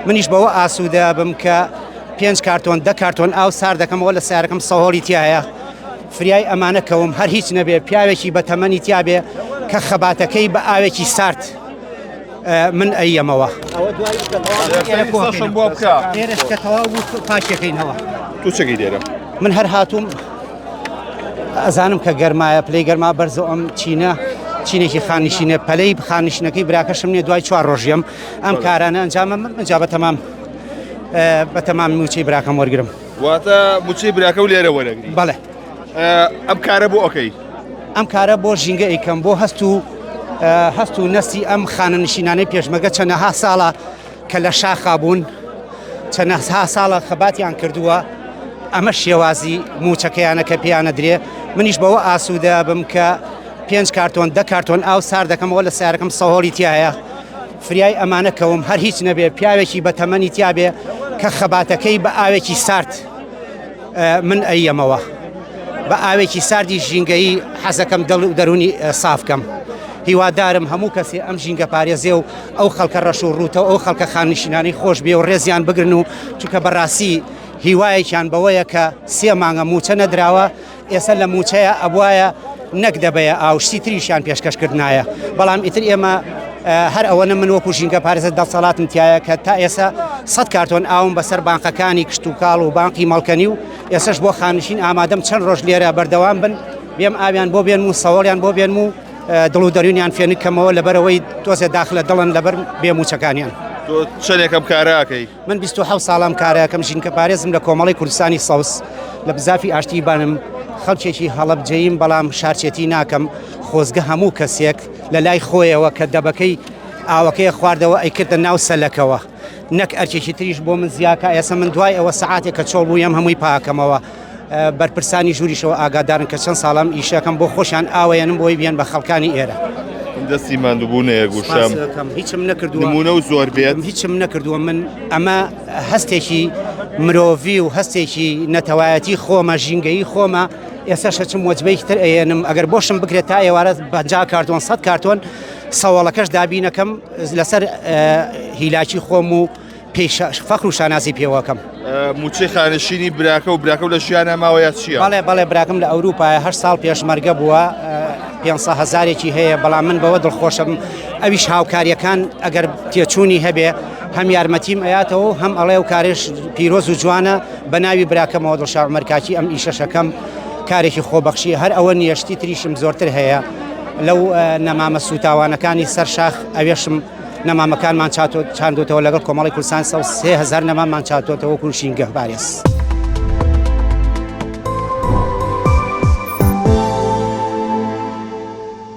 منیش بەوە ئاسوودە بم کە پێنج کارتۆن دە کارتۆن ئاو سار دەکەمەوە لە سیارەکەم سەهۆڵی تایە فریای ئەمانە کەوم هەر هیچ نەبێ پیاوێکی بە تەمەنی تیاابێ کە خەباتەکەی بە ئاوێکی سارد من ئەیەمەوە. لێرەش کە تەواو بوو پاکیەکەینەوە. تۆ چەکەی لێرە؟ من هەر هاتووم ئەزانم کە گەرمایە پلەی گەرما بەرزە ئەم چینە چینێکی خانشینە پەلەی خانشینەکەی براکەشم نیە دوای چوار ڕۆژیم ئەم کارانە ئەنجامە من ئەنجا بە تەمام بە تەمام موچەی براکەم وەرگرم واتە موچەی براکە و لێرە وەرەگری بەڵێ ئەم کارە بۆ ئەەکەی ئەم کارە بۆ ژینگە ئەیکەم بۆ هەست و هەست و نەستی ئەم خانەنشینانەی پێشمەگە چەنەها ساڵە کە لە شاخا بوون چەنەها ساڵە خەباتیان کردووە ئەمە شێوازی موچەکەیانە کە پێیانە درێ منیش بەوە ئاسوودە بم کە پێنج کارتۆن دە کارتۆن ئاو سار دەکەمەوە لە سیارەکەم سەهۆڵی تایە فریای ئەمانە کەوم هەر هیچ نەبێ پیاوێکی بە تەمەنی تیاابێ کە خەباتەکەی بە ئاوێکی سارد من ئەیەمەوە بە ئاوێکی ساردی ژینگەیی حەزەکەم دڵ و دەرونی ساف کەم. هیوادارم هەموو کەسێ ئەم ژینگە پارێزێ و ئەو خەڵکە ڕەش و ڕووتە و ئەو خەڵکە خاننشینانەی خۆش بێ و ڕێزیان بگرن و چونکە بەڕاستی هیوایەکیان بەوەیە کە سێ مانگە مووچە نەدراوە ئێستا لە مووچەیە ئەبوایە نەک دەبەیە ئاو شتی تریشیان پێشکەش کردنایە بەڵام ئیتر ئێمە هەر ئەوەنە من وەکو ژینگە پارێزە دەسەڵاتم تایە کە تا ئێستا 100 کارتۆن ئاوم بەسەر بانقەکانی کشتتوکاڵ و بانقی مەڵکەنی و ئێسش بۆ خانشین ئامادەم چەند ڕۆژ لێرە بەردەوام بن بێم ئاویان بۆ بێنم و سەوەڵیان بۆ بێنم و دڵ و دەروونیان فێنک کەمەوە لەبەرەوەی تۆزێ داخلە دڵن لەبەر بێ موچەکانیان. تۆ چەندێکم کاراکەی؟ من 27 ساڵام کارەکەم ژینکە پارێزم لە کۆمەڵی کوردستانی سەوز لە بزافی ئاشتی بانم خەڵکێکی هەڵەبجەیم بەڵام شارچێتی ناکەم خۆزگە هەموو کەسێک لە لای خۆیەوە کە دەبەکەی ئاوەکەی خواردەوە ئەیکردە ناو سەلەکەوە نەک ئەرکێکی تریش بۆ من زیاکە ئێستا من دوای ئەوە سەعاتێک کە چۆڵ بوویم هەمووی پاکەمەوە بەرپرسانی ژووریشەوە ئاگادارن کە چەند ساڵم ئیشەکەم بۆ خۆشیان ئاوەیەنم بۆی بیان بە خەڵکانی ئێرە. دەستی ماندووبوونەیە گوشم هیچم نەکردووە نمونە و زۆر بێت هیچم نەکردووە من ئەمە هەستێکی مرۆڤی و هەستێکی نەتەوایەتی خۆمە ژینگەیی خۆمە ئێستا شەچم وەجبەیەکی تر ئەیەنم ئەگەر بۆشم بکرێت تا ئێوارە 50 کارتۆن 100 کارتۆن سەواڵەکەش دابینەکەم لەسەر هیلاکی خۆم و پێی فەخر و شانازی پێوەکەم. موچەی خانەشینی براکە و براکە و لە ژیانە ماوە یا چییە؟ بەڵێ بەڵێ براکەم لە ئەوروپایە هەشت ساڵ پێشمەرگە بووە 500 هەزارێکی هەیە بەڵام من بەوە دڵخۆشم ئەویش هاوکاریەکان ئەگەر تێچوونی هەبێ هەم یارمەتیم ئەیاتەوە هەم ئەڵێ و کارێش پیرۆز و جوانە بە ناوی براکەمەوە دڵشا عومەر کاکی ئەم ئیشەشەکەم کارێکی خۆبەخشی هەر ئەوە نییە شتی تریشم زۆرتر هەیە لەو نەمامە سوتاوانەکانی سەر شاخ ئەوێشم نەمامەکانمان چاندوتەوە لەگەڵ کۆمەڵی کوردستان 3000 نەماممان چاتۆتەوە وەکو ژینگە پارێز.